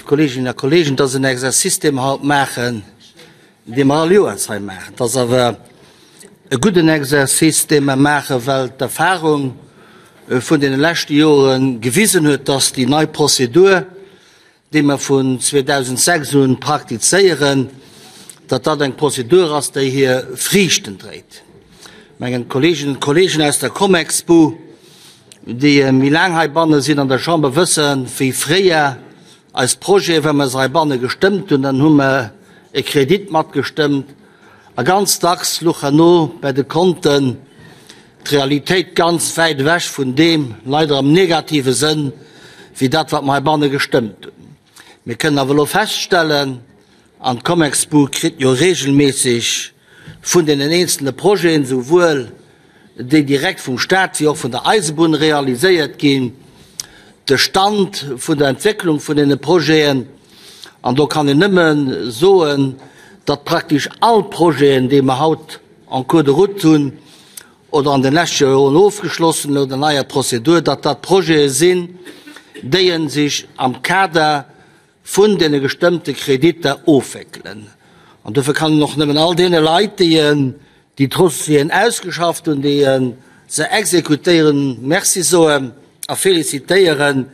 Léif Kolleeginnen a Kolleegen, et ass en Exercice, dee mer haut maachen, dee mer all Joers hei maachen. Et ass awer e gudden Exercice, dee mer maachen, well d'Erfahrung vun deene leschte Jore gewisen huet, dass déi nei Prozedur, déi mer vun 2006 un praktizéieren, datt dat eng Prozedur ass, déi hir Friichten dréit. Ech mengen, d'Kolleeginnen an d'Kolleegen aus der Comexbu, déi méi laang heibanne sinn an der Chamber, wëssen, wéi fréier eis Projete, wa mer se heibanne gestëmmt hunn, dann hu mer e Kredit matgestëmmt a ganz dacks luch herno bei de Konten d'Realitéit ganz wäit ewech vun deem, leider am negative Sënn, wéi dat, wat mer heibanne gestëmmt hunn. Mir kënnen awer elo feststellen, an d'Comexbu kritt jo regelméisseg vun deenen eenzelne Projeten, souwuel déi direkt vum Stat wéi och vun der Eisebunn realiséiert ginn, de Stand vun der Entwécklung vun deene Projeten. An do kann een nëmme soen, datt praktesch all Projeten, déi mer haut en cours de route hunn oder an de leschte Joren ofgeschloss hunn no der neier Prozedur, datt dat Projete sinn, déi sech am Kader vun deene gestëmmte Kreditter ofwéckelen. An dofir kann een och nëmmen all deene Leit, déi déi Dossieren ausgeschafft hunn, déi se exekutéieren, Merci soen a félicitéiere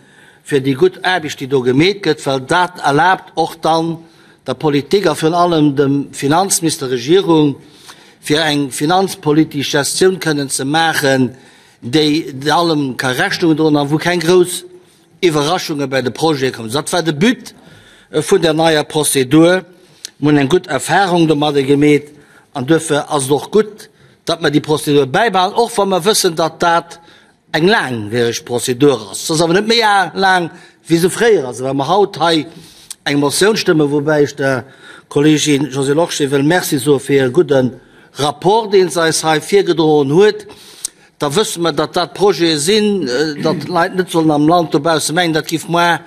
fir déi gutt Aarbecht, déi do gemeet gëtt, well dat erlaabt och dann der Politik a virun allem dem Finanzminister, der Regierung, fir eng finanzpolitesch Gestioun kënnen ze maachen, déi allem ka Rechnung droen a wou keng grouss Iwwerraschunge bei de Projete kommen. Dat war de But vun der neier Prozedur. Mir hunn eng gutt Erfahrung domadde gemeet an duerfir ass et och gutt, datt mer déi Prozedur bäibehalen, och wa mer wëssen, datt dat eng laangwiereg Prozedur ass. Se ass awer net méi laang, wéi se fréier ass. A wa mer haut hei eng Motioun stëmmen, woubäi ech der Kollegin Josée Lorsché wëll Merci soe fir hire gudde Rapport, dee se eis hei virgedroen huet, da wësse mer, datt dat Projete sinn, datt d'Leit net sollen am Land dobausse mengen, dat géif moar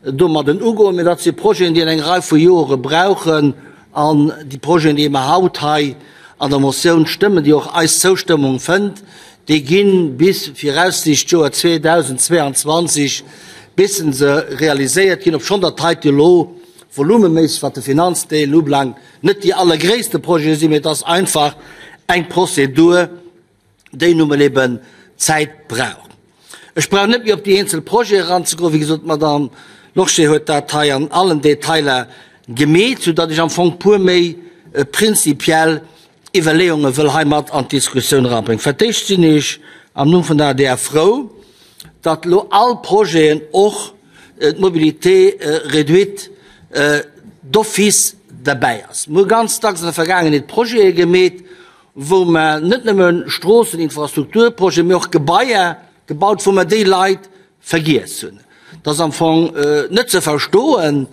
domadden ugoen, mä dat si Projeten, déi eng Rei vu Jore brauchen. An déi Projeten, déi mer haut hei an der Motioun stëmmen, déi och eis Zoustëmmung fënnt, déi gi bis viraussiicht d'Joer 2022, bis se realiséiert ginn, obschonn dat heite elo volumeméisseg, wat de Finanzdeel ubelaangt, net déi allergréisste Projete sinn, mä et ass einfach eng Prozedur, déi nu mol eben Zäit brauch. Ech brauch net méi op déi eenzel Projete eranzegoen. Wéi gesot, d'Madame Lorsché huet dat hei an allen Detailer gemeet, soudatt ech am Fong puer méi prinzipiell Iwwerleeunge wëll hei mat an d'Diskussioun erabréngen. Fir d'éischt sinn ech am Numm vun der adr frou, datt elo all Projeten, och d'Mobilité réduite d'office derbäi ass. Mir hu ganz dacks an der Vergaangenheet Projete gemeet, wou mer net nëmme Stroossen, Infrastrukturprojeten, mee och Gebaier gebaut, wou mer déi Leit vergiess hunn. Et ass am Fong net ze verstoen,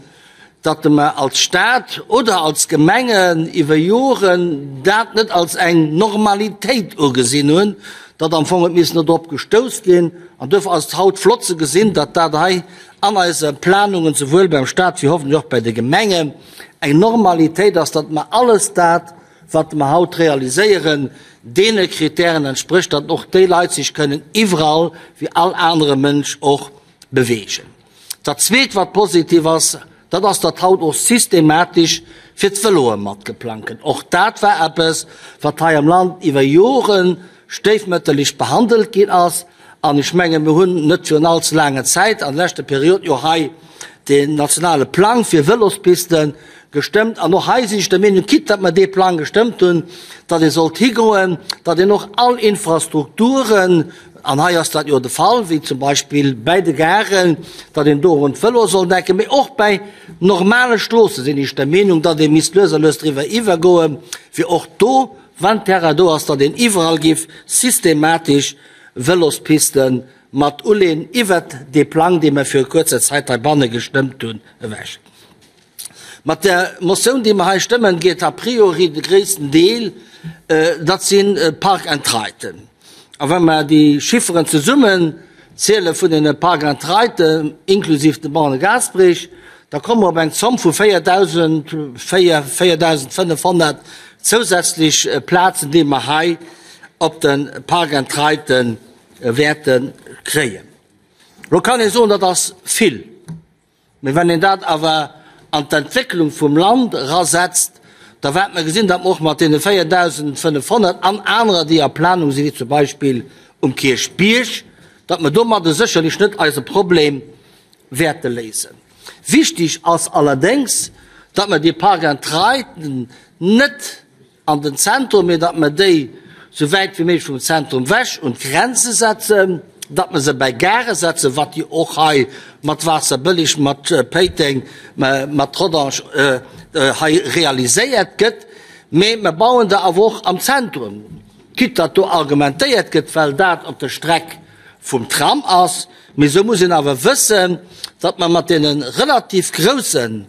datt mer als Stat oder als Gemengen iwwer Joren dat net als eng Normalitéit ugesinn hunn, datt am Fong et misst no drop gestouss ginn. An duerfir ass et haut flott ze gesinn, datt dat hei an eise Planungen, souwuel beim Stat wéi hoffentlech och bei de Gemengen, eng Normalitéit ass, datt mer alles dat, wat mer haut realiséieren, deene Kritären entsprécht, datt och déi Leit sech kënnen iwwerall wéi all anere Mënsch och beweegen. Dat Zweet, wat positiv ass, dat ass, datt haut och systematesch fir d'Vëloe matgeplangt gëtt. Och dat war eppes, wat hei am Land iwwer Jore stéifmëtterlech behandelt ginn ass. An ech menge mir hunn net virun all ze laanger Zäit, an der leschter Period jo hei deen nationale Plang fir Vëlospisten gestëmmt. An och hei sinn ech der Meenung, quitte datt mer dee Plang gestëmmt hunn, datt ee sollt higoen, datt een och all Infrastrukturen, an hei ass dat jo de Fall, wéi zum Beispill bäi de Garen, datt een do un d'Vëlo soll denken, mee och bäi normale Stroosse sinn ech der Meenung, datt ee misst lues a lues driwwer iwwergoen, fir och do, wann Terrain do ass, datt een iwwerall géif systematesch Vëlospiste mat uleen iwwert dee Plang, dee mer viru kuerzer Zäit heibanne gestëmmt hunn, ewech. Mat der Motioun, déi mer hei stëmmen, geet a priori de gréissten Deel, dat si Park and Riden. A wa mer déi Chifferen zesummen ziele vun deene Park and Riden, inklusiv de Borne Gasperich, da komme mer op eng Zomm vu 4.400, 4.500 zousätzlech Plazen, déi mer hei op de Park and Riden wäerte kréien. Elo kann ee soen, dat ass vill. Mee wann een dat awer an d'Entwécklung vum Land erasetzt, da wäerte mer gesinn, datt mer och mat deene 4.500 an anerer, déi a Planung sinn, wéi zum Beispill um Kierchbierg, datt mer domadde sécherlech net eise Problem wäerte léisen. Wichtig ass allerdéngs, datt mer déi Park-and-Riden net an den Zentrum, mee datt mer déi sou wäit wéi méiglech vum Zentrum wech un d'Grenze setzen, datt mer se bäi Gare setzen, wat jo och hei mat Waasserbëlleg, mat Péiteng, mat Rodange hei realiséiert gëtt. Mee mer bauen der awer och am Zentrum, quitte datt do argumentéiert gëtt, well dat op der Streck vum Tram ass. Mee esou muss een awer wëssen, datt mer mat deene relativ groussen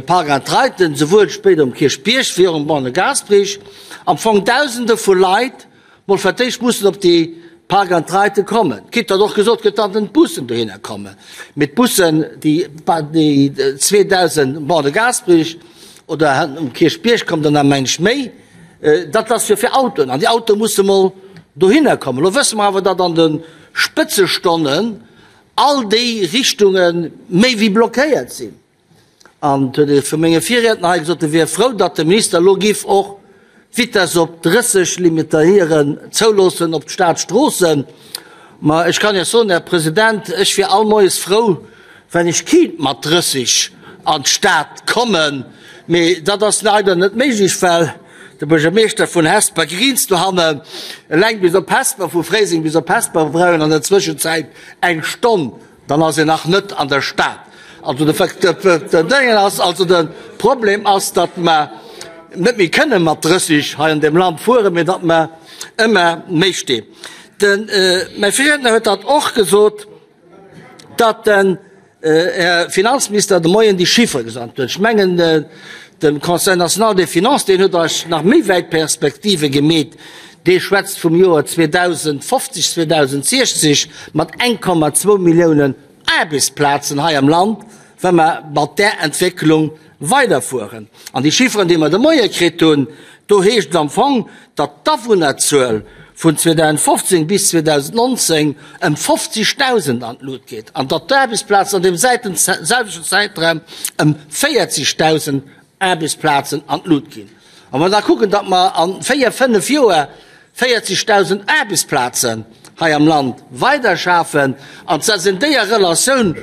Park and Riden, souwuel spéider um Kierchbierg wéi och um Ban de Gasperich, am Fong Dausende vu Leit mol fir d'éischt mussen op déi Park and Riden kommen, quitte datt och gesot gëtt, datt d'Bussen dohinner kommen. Mee d'Bussen, déi 2.000 um Ban de Gasperich oder um Kierchbierg kommen der nach mensch méi, dat ass jo fir Autoen an déi Autoe musse mol dohinner kommen. Elo wësse mer awer, datt an de Spëtzestonnen all déi Richtunge méi wéi blockéiert sinn. An et huet ee vu menge Virriedner hei gesot, e wier frou, datt de Minister elo géif och d'Vitess op 30 limitéieren, zouloossen op d'Stadstroossen. Ma ech kann Iech soen, Här President, ech wier all Moies frou, wann ech kinnt mat 30 an d'Stad kommen. Mee dat ass leider net méiglech, well de Buergermeeschter vun Hesper grinst dohannen. Eleng bis op Hesper, vu Fréiseng bis op Hesper brauch een an der Zwëschenzäit eng Stonn. Dann ass een nach net an der Stad. Also de Déngen ass, also de Problem ass, datt mer net méi kënne mat 30 hei an deem Land fueren, mee datt mer ëmmer méi stinn. De mäi Virriedner huet dat och gesot, datt den Här Finanzminister de Moien déi Chiffere gesant huet. Ech mengen, de Conseil national des finances, deen huet eis nach méi wäit Perspektive gemeet. Dee schwätzt vum Joer 2050, 2060 mat 1,2 Milliounen Aarbechtsplazen hei am Land, wa mer mat där Entwécklung weiderfueren. An déi Chifferen, déi mer de Moie kritt hunn, do heescht et am Fong, datt d'Awunnerzuel vun 2015 bis 2019 ëm 50.000 an d'Lut geet an datt d'Aarbechtsplazen an deem selwechten Zäitraum ëm 40.000 Aarbechtsplazen an d'Lut ginn. A wa mer da kucken, datt mer a véier, fënnef Joer 40.000 Aarbechtsplazen hei am Land weider schafen, an dat sinn déi a Relatioun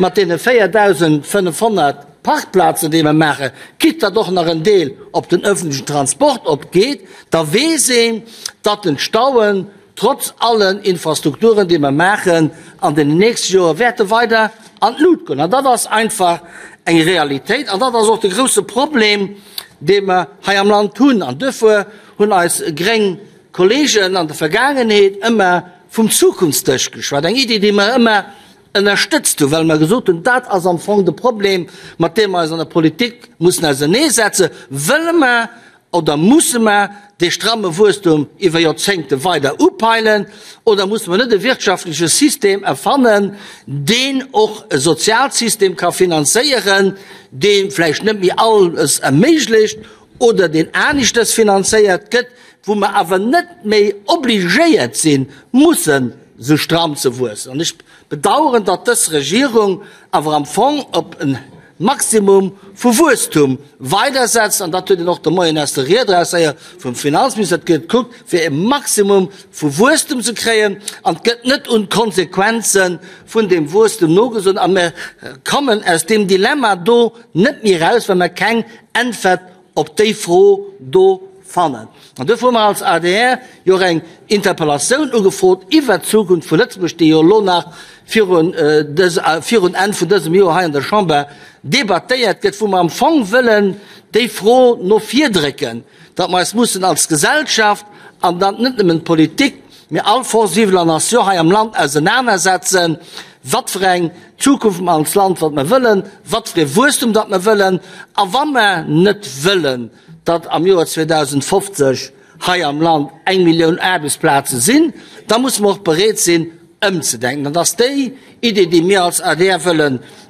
mat deene 4.500 Parkplazen, déi mer maachen, quitte datt och nach en Deel op den öffentlichen Transport opgeet, da weess een, datt den d'Stauen trotz allen Infrastrukturen, déi mer maachen, an den nächste Joer wäerte weider an d'Lut goen. An dat ass einfach eng Realitéit an dat ass och de grouse Problem, dee mer hei am Land hunn. An duerfir hunn eis gréng Kollegen an der Vergaangenheet ëmmer vum Zukunftsdësch geschwat, eng Iddi, déi mer ëmmer ënnerstëtzt hunn, well mer gesot hunn, dat ass am Fong de Problem, mat deem mer eis an der Politik mussen auserneesetzen, Wëlle mer Oder musse mer dee stramme Wuesstum iwwer Joerzéngte weider upeilen? Oder musse mer net e wirtschaftleche System erfannen, deen och e Sozialsystem ka finanzéieren, dee vläicht net méi alles erméiglecht oder deen aneschters finanzéiert gëtt, wou mer awer net méi obligéiert sinn, mussen esou stramm ze wuessen? An ech bedauern, datt dës Regierung awer am Fong op e Maximum vu Wuesstum weidersetzt, an dat huet een och de Moien aus der Ried eraus héiere vum Finanzminister, et gëtt gekuckt, fir e Maximum vu Wuesstum ze kréien, an et gëtt net un d'Konsequenze vun deem Wuesstum nogesot. A mir kommen aus deem Dilemma do net méi eraus, well mer keng Äntwert op déi Fro do fannen. An duerfir hu mer als adr jo och eng Interpellatioun ugefrot iwwert d'Zukunft vu Lëtzebuerg, déi jo elo nach virun virun Enn vun dësem Joer hei an der Chamber debattéiert gëtt, wou mer am Fong wëllen déi Fro no vir drécken, datt mer eis mussen als Gesellschaft an dann net nëmmen d'Politik, mee all Force vive la nation hei am Land ausenanersetzen, wat fir eng Zukunft mer als Land, wat mer wëllen, wat fir ee Wuesstum datt mer wëllen, a wa mer net wëllen, datt am Joer 2050 hei am Land eng Millioun Aarbechtsplaze sinn, da musse mer och bereet sinn, ëmzedenken. Dat ass déi Idee, déi mir als adr wëlle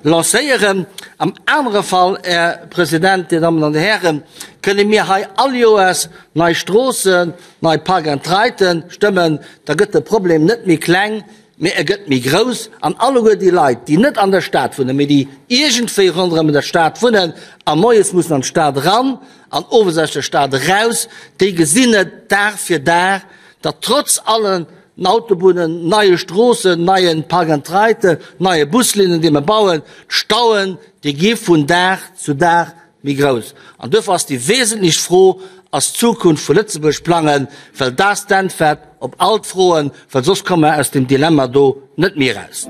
lancéieren. Am anere Fall, Här President, Dir Dammen an Dir Hären, kënne mir hei all Joers nei Stroossen, nei Park-and-Riden stëmmen, da gëtt de Problem net méi kleng. Mee e gëtt méi grouss an alleguer déi Leit, déi net an der Stad wunnen, mee déi iergendwéi ronderëm der Stad wunnen a moies mussen an d'Stad eran an owes aus der Stad eraus, déi gesinn et Dag fir Dag, datt trotz allen Autobunnen, neie Stroossen, neie Park-and-Riden, neie Buslinnen, déi mer bauen, d'Stauen, déi gi vun Dag zu Dag méi grouss. An duerfir ass déi wesentlech Fro, Ass d'Zukunft vu Lëtzebuerg plangen? Well dat ass d'Äntwert op all d'Froen, well soss komme mer aus deem Dilemma do net méi eraus.